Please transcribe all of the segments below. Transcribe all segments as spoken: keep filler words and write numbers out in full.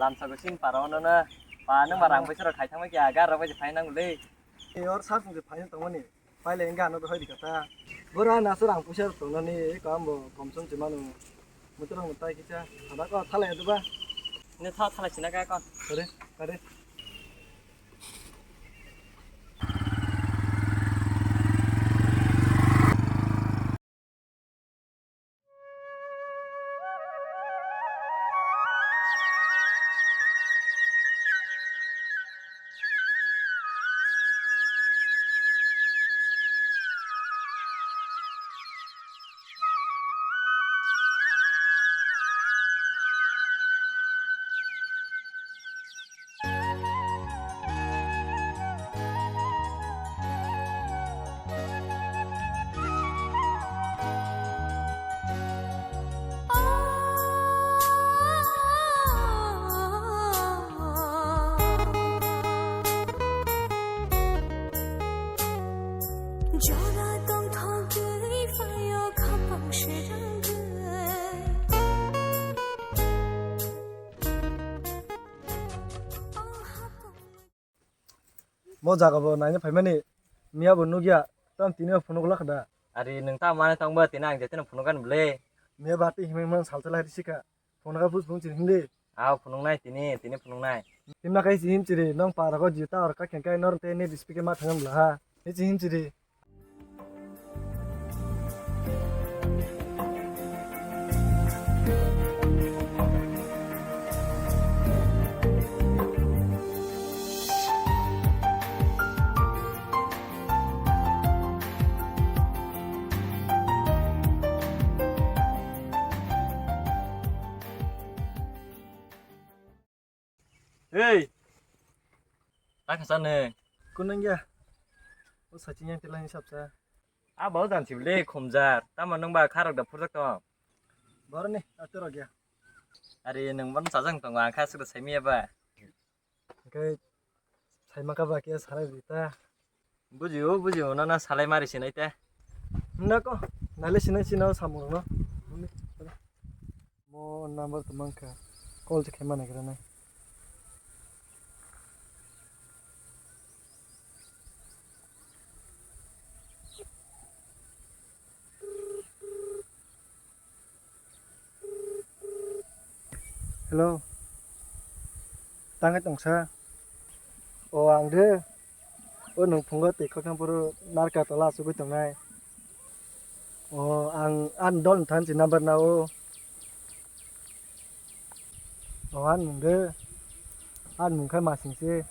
Lamsa ko sin paro no na. Pa nang ba rang paisa rok khai thangma kya gar rok bai phai nang le. E or sa sung phai tongmani. Paile engga ano hoi dikata. Bora na so rang puisa tongnani eko ambo komsom se manu. Mutrang mutai kicha. Ada ko thalai adu ba. Ne tha thalai sina ka ko. Kare, kare. Jora tongthok twi phaio khapang sirangwi. Mo jaga bo naina phaimani, miya bo nukya, tam tini o phunuk lakha da. Ari nwng ta mane tongba tini ang jetino phunuk ani bwle. Miya ba twi himwi man salsa lai risi kha. Phunuk kha bus phunuk chiri hindi. Aw phunuk nai tini, tini phunuk nai. Himna kai si him chiri, nong para ko jita or ka khen kai nor te ne dispike ma thangam bla ha. Ni si him chiri. Ei! Ta khasa nung? Kunung ya. O saching yang tilang hisap sa. A bau jan sibli khumjar. Tamo nung ba kharok da phurjak tong? Bor ni aturok ya. Ari nung ban sajang tong ang kha sura saimi ya ba. Oke. Saima ka ba ke sarai rita. Bujio, bujio, nana salai mari sinai te. Nako, nale sinai sino samung no. Mo number to mankha. Call se khema nagra nai. Hello. Tangwi tongsa? O ang de. O nwng phungo twi khoknang phuru narka tola achugwi tongnai. O ang ani dol ni thansi number na o. O ani mung de. Ani mung khe Masing se.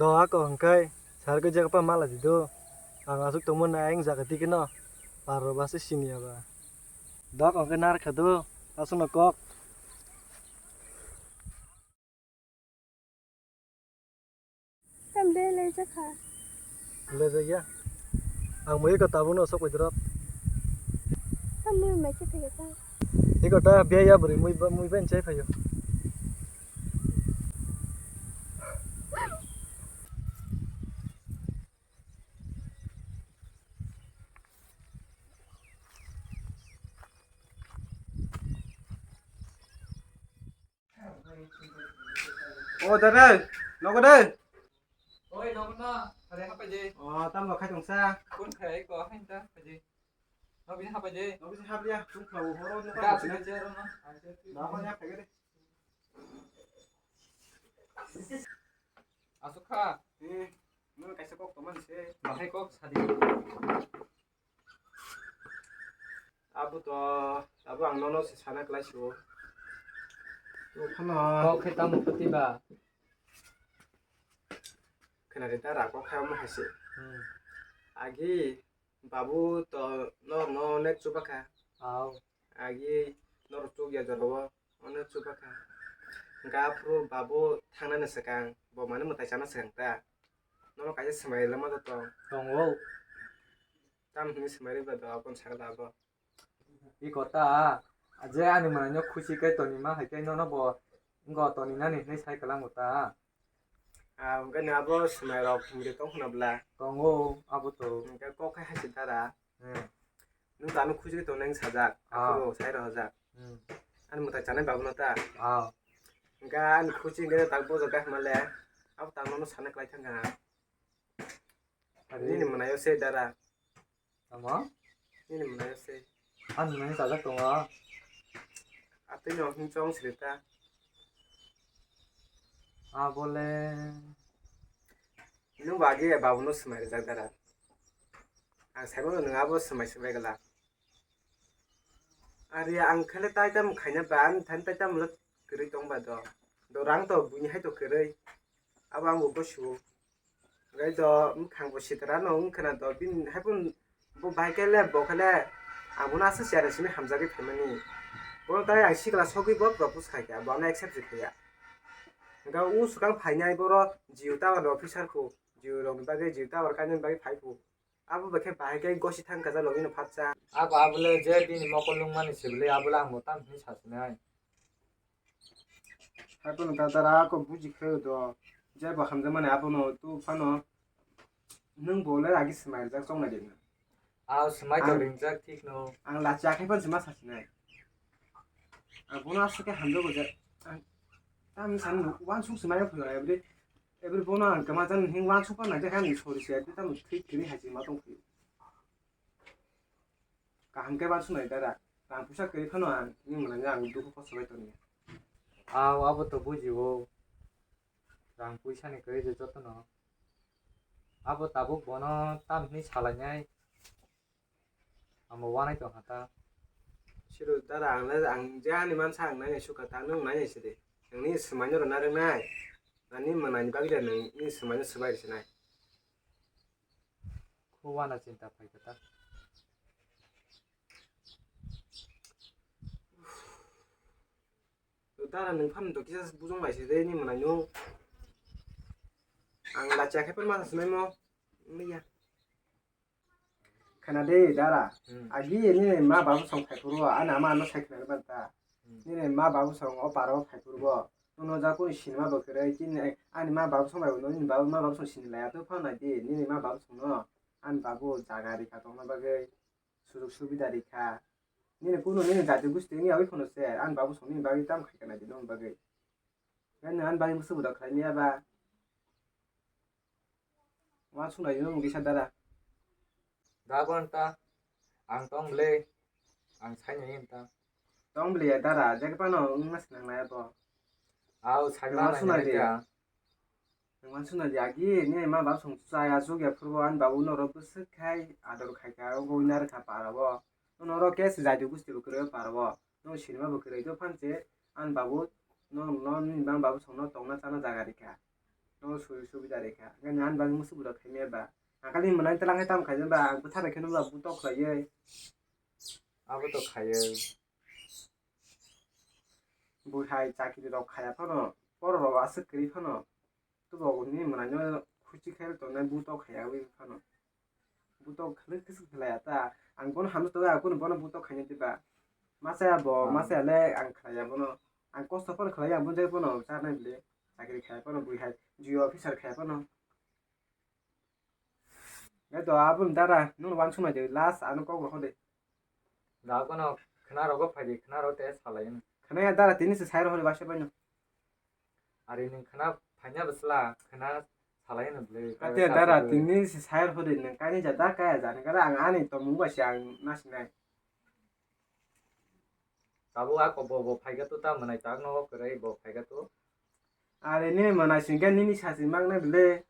Do ako hwnkhe sar khe jagapa mala di do. Ang aswk tongmani ayang jaga twi kheno paro base siniya ba. Do ako hwnkhe nar kha do aswkno kok. Tam de lejakha. Lejakya. Ang mui ko tabukno sok paidrop. Tam mui mai se phege ta. Iko ta biya ya bwrwi mui ba, mui ben chai phaio. O dada, nogo de? Oi, nogo na, are hapai de. O, tam lo khai tongsa. Kun khai ko, hain ta, hapai de. Nogo bini hapai de. Nogo bini hapai ya, tung khau horo no. Ga sini jero na. Nogo ya khai de. Asuk kha. Eh, no kaisa kok toman se. Bahai kok sadi. Abo to, abo ang nono se sana klai sibo. To phano. Kok khe tamo phuti ba? Khna de ta ra kok kha mo hai se. Hmm. Agi babu to norokno onek chubakha. Aw. Agi norok chukya jorao onek chubakha. Hwnkhe aphuru babu thangnani swkang bo mani mwtai chana swkang ta. Norok kaisa swmai rwlama da tong. Tongo. Tam hwnwi swmai rwba do aboni sakha da abo. Iko ta, je ani mwnai no khusi khe toni ma hai khe nono bo wngkha toni nani hinwi sai kwlango ta. Ah, hwnkhe ni abo swmai rok himri tong khna bwla? Tongo, abo to. Hwnkhe kok khai hai se dara. Hmm. Nwng to ano khusi khe tongnai wng sajak, ah, aphuru sai rw hajak. Hmm. Ani mwtai chanai babu no ta. Ah. Hwnkhe ani khusi hwnkhe tak bojak khe hwnma le, abo tak nono sana kwlai thang kha. Are. Nini mwnaio se dara. Tamo? Nini mwnaio se. Ani mwnai sajak tongo. Atwino himchong srita. Abole. Nwng bo agi babuno swmai rijak dara. Ang saimano nwng abo swmai swmai gala. Ari ang khele tai tam khaina ba, ani thani tai tam lo kwrwi tong ba do. Do rang to buini hai to kwrwi. Abo ang bo gosu. Gai do bwkhang bo sitra no wng khna do. Bini hai pun bo bai kele bo kele ang bono aswk siya simi hamjagwi phaimani. Bono tai ang sikla sogwi bo propose khai kha, bo ano accept se khaiya. Hwnkhe o swkang phainai boro Jio tower ni officer khu, Jio rok ni bagwi, Jio tower kainani bagwi phai khu. Abo bai khe bahai khe gosi thang kaja logino phatsa. Abo abole je bini mokol nungmani se bwle abole ang bo tam hwnwi sasinai. Haikhe no dadara ako buji khe do. Je bo hamjakmani abono tu phano nwng bo le agi swmai rijak chongnai de. Aw swmai to ringjak thik no. Ang lachi akhai phano se ma sasinai. Ang bono aswk khe hamjago je. Ang tam san wansuk swmai phano every Ebri bono ang kwma jan hing wansuk pan nai khe ani sori se tamo thik kini hai ma tong phi. Kaham khe wansuk nai dara. Rang puisa kiri phano ang ni mwnai ang dukhu kosto bai toni. Aw abo to buji o. Rang puisa ni kiri je joto no. Abo tabuk bono tam hini salai nai. Amo wanai tong kha ta. Siro dara ang le ang je ani mansa ang nai sukha ta nwng nai sidi. Nini swmai no rwna rwnai. Nani mwnai ni bagwi da nini swmai no swbai rwsinai. Kho wana chinta phai kha ta. Dara nwng phano to kisa bujong bai sidi ni mwnai no. Ang lachi akhai pan masa swmai mo. Nini ya. Khana de dara. Hmm. Agi nini ma babu song phai phuru ani ama ano sai khna ban ta. Hmm. Nini ma babu song o paro phai phuru bo. Nono ja kuni sinima bo kere kini ani ma babu song bai nini babu ma babu song sini laya to phano nai di nini ma babu song no. Ani babu jaga rikha tongna bagwi sujug subida rikha. Nini kunu nini jati gusti ni awi phano se ani babu song nini bagwi tam khai khna di nong bagwi. Ani ani bagwi musu buda khlai niya ba. Wansuk nai nung kisa dara. Da bo nta. Ang tong ble. Ang sai nai nta. Tong ble ya dara. Jek pano wng mas nang nai bo. Aw sai ma nai nai ka. Nang wansuk nai ya gi ne ma bab song chaya chuk ya phuru ani babu norok bwswk khai ador khai ka o goi nar kha para bo. Norok ke se jaidu gusti bo kwrwi para bo. Nung sinima bo kwrwi do phan se ani babu no, no, nini bang babu songno tongna chana jaga rikha. No sui subida rikha. Nang ani bagwi musu buda khaimya ba. Ang kali mwnai tlang hai tam khaijak ba, ang bwtha bai kheno ba butok khlaiwi. Abo to khaiwi. Bo hai chakri rok khaya phano, poro rok aswk kwrwi phano. Tubo ni mwnai no khuchi khai tongnai butok khaya wi phano. Butok khwlwi kisa khlaiya ta. Ang bono hamjak tongo, ang kunu bono butok khaina diba. Masa ya bo, ah, masa ya le ang khlaiya bono. Ang kosto phano khlaiya, ang boni jagao bono charnai bile. Chakri khaiya phano bui hai, G O officer khaiya phano. Eto aboni dara, nung wansuk nai de, last ano kok rokho de. Da kono khna rogo phai de, khna rogo te salai no. Khna ya dara tini se sai rokho de basa bai no. Ari nwng khna phaiya bwsla, khna salai no bwle. Ate dara tini se sai rokho de nwng kaini ja da kaya ja ni kara ang ani tongmung bai se ang nasi nai. Tabuk a kok bo, bo phai kha to ta mwnai tak no kwrwi bo phai kha to. Are nini mwnai sing khe nini sasi mang nai bwle.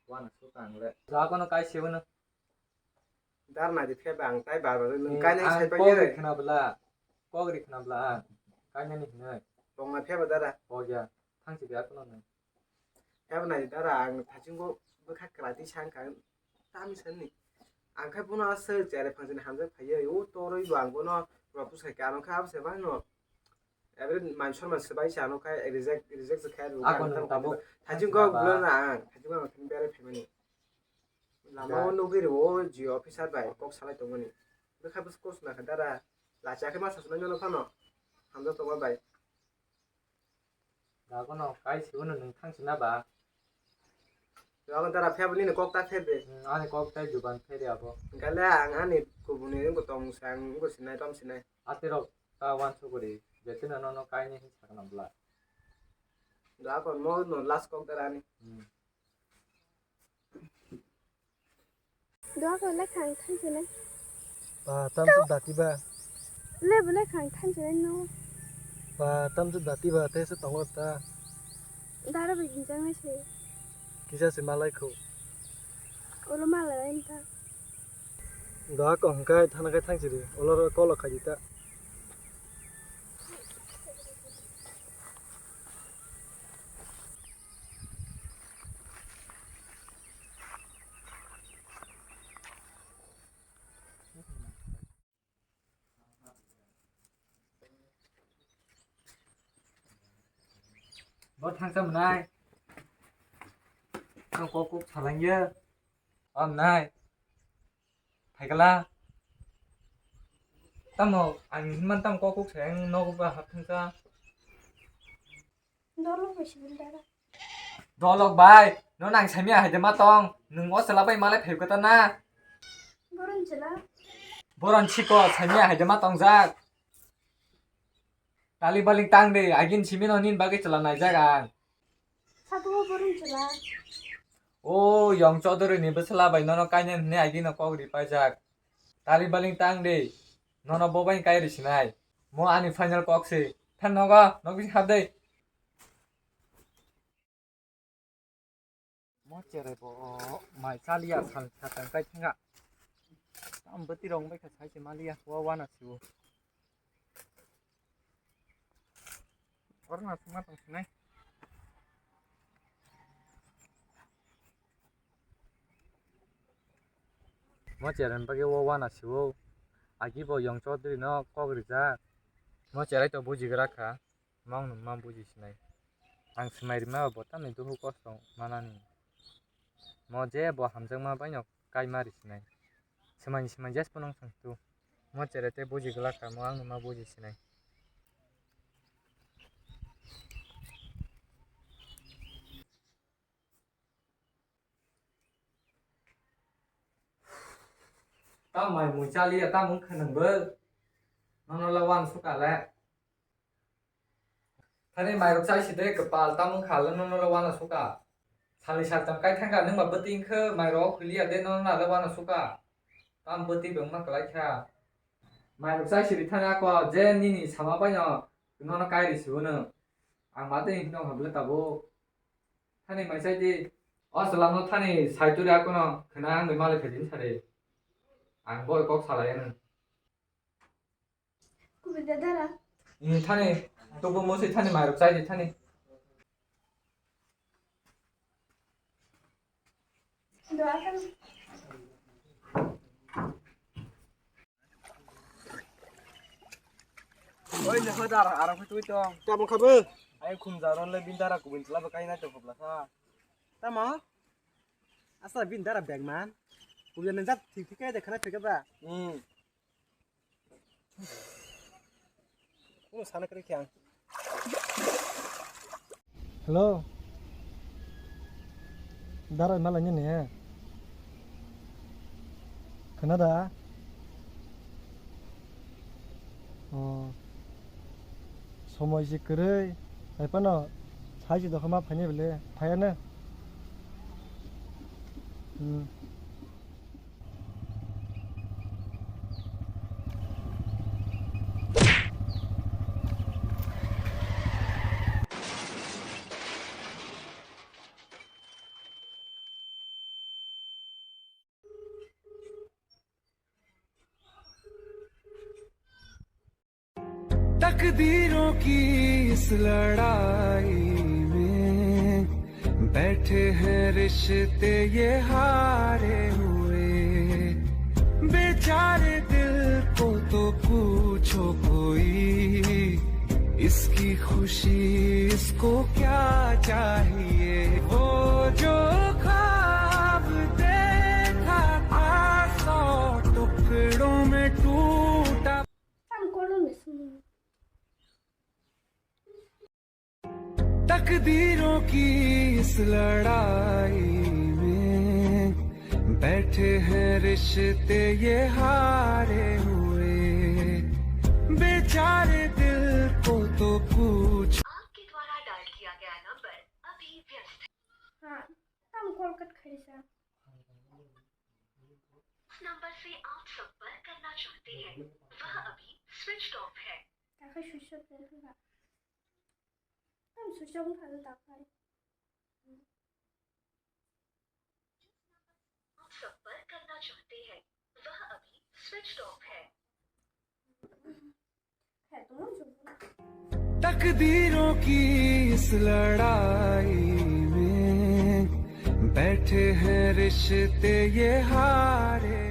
Wana su tang le. Ja kono kai se bono. Dar nai di phe bang tai bar bar nwng kai nai sai pai kok ye. Ri khna bwla. Kok ri khna bwla ang. Kai nani hinai. Tong na phe ba dara. Kok ya. Thang si ya kono nai. Phe ba nai dara ang thachingo. Bwkha kwlai twi sa wngkha, tamo sanni. Ang khe bono aswk cherai phansani hamjak phaiwi, o torwi bo ang bono rwphu sai kha, ano khe abo se bangno. Every manchor man swbai se ano khe reject, reject se khe rwkha. Ako ang nung tamo tabuk thajin kok bulo na ang, thajin kok ang thani berai phaimani. Lama o nugwi rwo G O officer bai kok salai tongmani. Bwkha bwswk kok suna kha dara, lachi akhe ma sa sunai nono phano. Hamjak tongma bai. Dagono kai sibono nung thang sina ba? Dago dara phiyabo nini kok ta phebe. Hmm, ani kok tai juban phede abo. Hingkale ang ani kubuni wngkha tong sang wngkha sinai tam sinai. Aterok ta wansuguri, jesino nono kaini hin sakna bwla. Dago no no last kok dara ani. Hmm. Doa ko le khang thansinai. Ba, tamsuk dati ba. Le bo le khang thansinai no. Ba, tamsuk dati ba, te se tongo ta. Dara bai ginjang nai se. Kisa se malai kho. Olo malai ta. Doa ko hingkai thana kai thangsiri. Olo ro kolo khai ta. Bo thangsa mwnai. Ang kok kuk salangya. O mwnai. Phaikala. Tamo ang hinman tam kok kuk sayang nogo ba hap thangsa. Dolok bai sibin dara. Dolok bai, no nang samya hai de ma tong, nung o chwla bai malai phai kota na. Boron chwla. Boron chiko samya hai de ma tong jak. Tali baling tang de, agin simi no nin bagwi chwla nai jak ang. Sabo boron chwla. O Yong Chaudhary ni bwswla bai nono kainai hwnwi agino kok ri paijak. Tali baling tang de, nono bo bai kai ri sinai. Mo ani final kok se. Than nogo, nogwi hap de. Mo cherai bo mai chaliya sal satang kai thinga. Tam bwtwi rong bai kha sai se maliya, wa wana siwo. Oro na suma tong sinai. Mo cherai bagwi o wana siwo. Agi bo Yong Chaudhary no kok rijak. Mo cherai to bujigra kha. Mangno ma buji sinai. Ang swmai rima bo tamni duhu kosto manani. Mo je bo hamjakma baino kaima ri sinai. Swmai swmai jes pono wng thang tu. Mo chere te buji glak ka mo angno ma buji sinai. Tam mai mui chaliya tam wng kha nang bo. Nono la wan suka le. Thani mairok chai si de kwpal, tamo wngkha le nono le wana suka. Salni saltam kai thangkha, nwng ba bwtwi wngkhe mairok o khwliya de nono le wana suka. Tam bwtwi bo wngma kwlai kha. Mairok chai si ri thani ako je nini sama bai no nono kai ri si hwnwi. Ang ma twi hino hwnle tabuk. Thani mai chai di. O chwla no thani sai turi ako no khwna ang bai malai kha jin sari. Ang bo kok salai ano. Kubui da dara. Ni thani, tubu musi thani mairok chai di thani. Do akan. Oi, le ho dara, arang phi tui tong. Tamo khabu? Ai khum jaron le bin dara kubui tla ba kai na to khobla sa. Tamo? Asa bin dara bag man. Kubui ne jat thik thik kai de khana thik ba. Hmm. Kuno sana kare kya? Hello. Dara mala ni ne. Khana da? Oh. Somoi si kwrwi. Hai phano sai si dokha ma phaini bele. Phayano. Hmm. तकदीरों की इस लड़ाई में बैठे हैं रिश्ते ये हारे हुए, बेचारे दिल को तो पूछो कोई, इसकी खुशी इसको क्या चाहिए। वो जो ख्वाब देखा था सौ टुकड़ों में टूटा। Tam kolon ni simi. तकदीरों की इस लड़ाई में बैठे हैं रिश्ते ये हारे हुए, बेचारे दिल को तो पूछ। आपके द्वारा डायल किया गया नंबर अभी व्यस्त है। Ha, tam kol kat khaisa. जिस नंबर से आप संपर्क करना चाहते हैं, वह अभी स्विच ऑफ है। Takhe switch off wngkha. Tam switch off wngkha, tak khai. आप संपर्क करना चाहते हैं, वह अभी स्विच ऑफ है। तकदीरों की इस लड़ाई में बैठे हैं रिश्ते ये हारे।